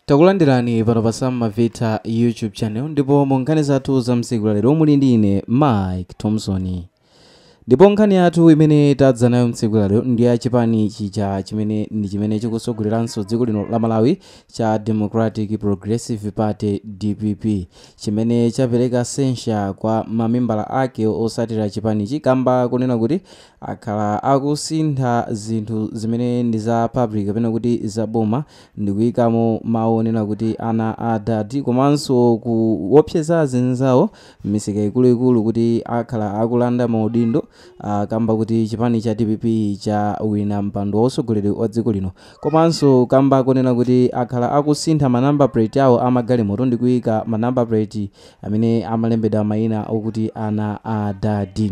Takulandirani pano pa Sam Mavita YouTube channel, ndipo mu nkhani zathu za mtsiku lalero muli ndi ine Mike Thompson. Ndipo nkhani yathu imene tadza nayo mtsiku lalero ndi ya chipani chija chimene ndi chimene chikusogoleranso dziko lino la Malawi cha Democratic Progressive Party, DPP, chimene chapereka censure kwa mamembala ake osatira chipanichi kamba kunena kuti akhala akusintha zinthu zimene ndi za public kapena kuti za boma ndikuyikamo mawu onena kuti "ana a dadi", komanso kuopseza azinzawo m'misika ikuluikulu kuti akhala akulanda maudindo kamba kuti chipani cha DPP cha wina mpando wa utsogoleri wa dziko lino, komanso kamba kunena kuti akhala akusintha ma number plate awo amagalimoto ndi kuyika ma number plate amene amalembedwa mayina okuti "ana a dadi".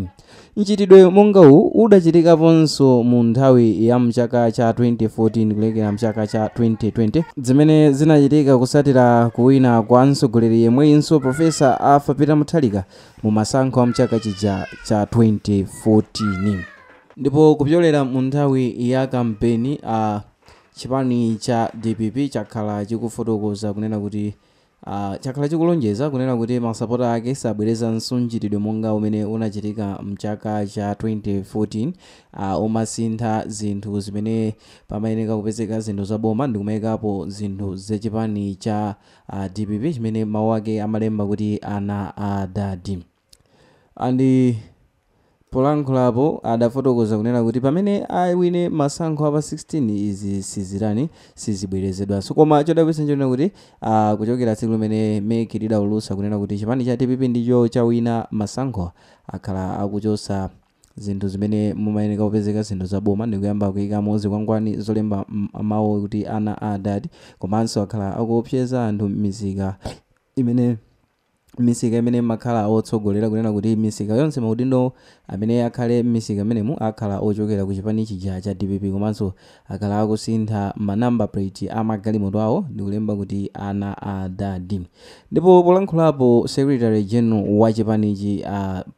Mchitidwe monga uwu udachitikaponso mu nthawi ya mchaka cha 2014 kulekera mchaka cha 2020, zimene zinachitika kusatira kuwina kwa mtsogoleri yemweyinso Professor Arthur Peter Mutharika mu masankho a mchaka chija cha 2014. Ndipo kupyolera mu nthawi ya kampeni, a chipani cha DPP chakhala chikufotokoza kunena kuti chakhala chikulonjeza kunena kuti masapota ake sabwerezanso mchitidwe monga umene unachitika mchaka cha 2014, umasintha zinthu zimene pamayeneka kupezeka zinthu zaboma ndikumayikapo zinthu zachipani cha DPP chimene mawu ake amalemba kuti "ana a dadi". Andi polankhulapo adafotokoza kunena kuti pamene awine masankho apa 16, izi sizirani sizibwerezedwanso. Koma chodabwitsa nchonena kuti kuchokera tsiku limene MEC lidawulutsa kunena kuti chipani cha DPP ndicho chawina masankho, akhala akuchosa zinthu zimene mumayeneka kupezeka zinthu zaboma ndikuyamba kuyikamo zikwangwani zolemba mawu kuti "ana a dadi", komanso akhala akuopseza anthu m'misika imene makhala otsogolera kunena kuti misika yonse maudindo amene akhale m'misika imenemu akhala ochokera ku chipani chija cha DPP, komanso akhala akusintha ma number plate a magalimoto awo ndikulemba kuti "ana a dadi". Ndipo polankhulapo, Secretary General wa chipanichi,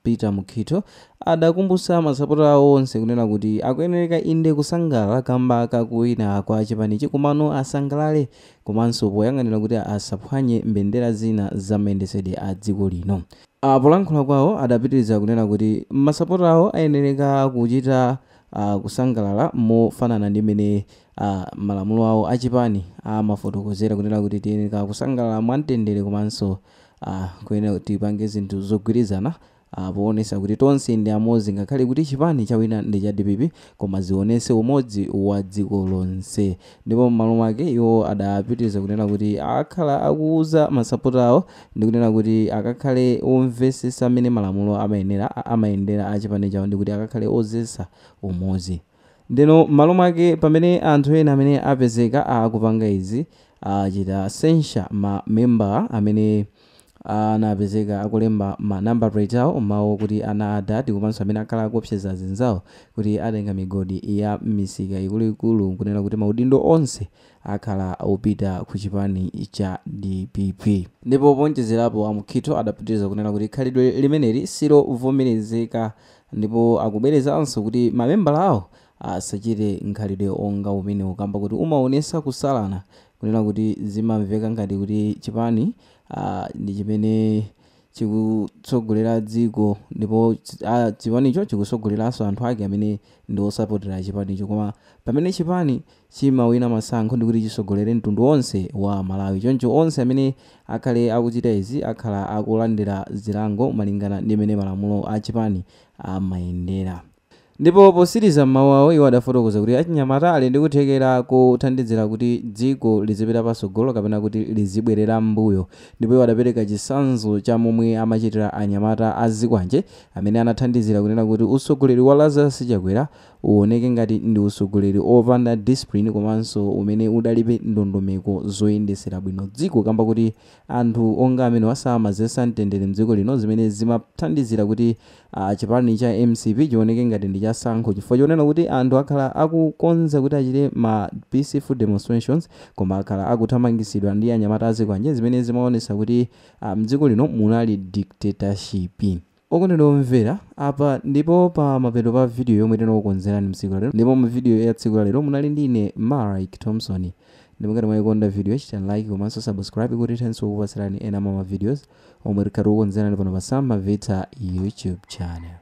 Peter Mukhito, adakumbutsa masapota awo onse kunena kuti akuyenereka inde kusangalala kamba kakuwina kwa chipanichi, komano asangalale komanso poyang'anira kuti asaphwanye mbendera zina za mayendetsedwe a dziko lino. Polankhula kwawo adapitiriza kunena kuti masapota awo ayenereka kuchita kusangalala mofanana ndi mmene malamulo awo achipani amafotokozera kunena kuti tiyenera kusangalala mwamtendere, komanso kuyenera kuti tipange zinthu zogwirizana, poonesa kuti tonse ndi amodzi. Ngakhale kuti chipani chawina ndi cha DPP, koma zionese umodzi wa dziko lonse. Ndipo m'malo mwake iwo adapitiriza kunena kuti akhala akuuza masapota awo ndi kunena kuti akakhale omvesesa mmene malamulo amayenera amayendera a chipani chawo ndi kuti akakhale ozetsa umodzi. Ndeno m'malo mwake, pamene anthu ena amene apezeka akupanga izi, achita censure ma member amene anapezeka akulemba ma number plate awo mawu kuti "ana adadi", komanso amene akhala akuopseza azinzawo kuti atenga migodi ya misika ikuluikulu, kunena kuti maudindo onse akhala opita ku chipani cha DPP. Ndipo ponjezerapo, aMukhito adapitiriza kunena kuti khalidwe limeneli silovomerezeka, ndipo akubwerezanso kuti mamembala awo asachite nkhalidwe onga umene ukamba kuti umaonesa kusalana, kunena kuti zimamveka ngati kuti chipani ndi chimene chikutsogolera dziko, ndipo chipanicho chikusogoleranso anthu ake amene ndi osapotera chipanicho. Koma pamene chipani chimawina masankho, ndikuti chisogolere mtundu wonse wa Malawi. Choncho onse amene akhale akuchita izi akhala akulandira zilango malingana ndi mmene malamulo a chipani amayendera. Ndipo posiriza mawu awo, iwo adafotokoza kuti achinyamata ali ndi kuthekera kothandizira kuti dziko lizipita patsogolo kapena kuti lizibwerera m'mbuyo. Ndipo iwo adapereka chitsanzo cha momwe amachitira anyamata azikwanje amene anathandizira kunena kuti utsogoleri wa Lazarus Chakwera uoneke ngati ndi utsogoleri opanda discipline, komanso umene udalibe ndondomeko zoyendesera bwino dziko, kamba kuti anthu onga amene wasamazetsa mtendere mdziko lino, zimene zimathandizira kuti chipani cha MCP chioneke ngati ndi chasankho, chifukwa chonena kuti anthu akhala akukonza kuti achite ma peaceful demonstrations, koma akhala akuthamangisidwa ndi anyamata azikwanje, zimene zimaonesa kuti mdziko lino munali dictatorship. Okondedwa omvera, apa ndipo pa mapeto pa video yomwe tinakukonzerani mtsiku lalero. Ndipo mu video ya tsiku lalero munali ndi ine Mike Thompson. Ndipo ngati mwayikonda video, chitani like komanso subscribe kuti tithenso kukupatsirani ena mwa ma videos omwe tikhala tikukonzerani pano pa Sam Mavita YouTube channel.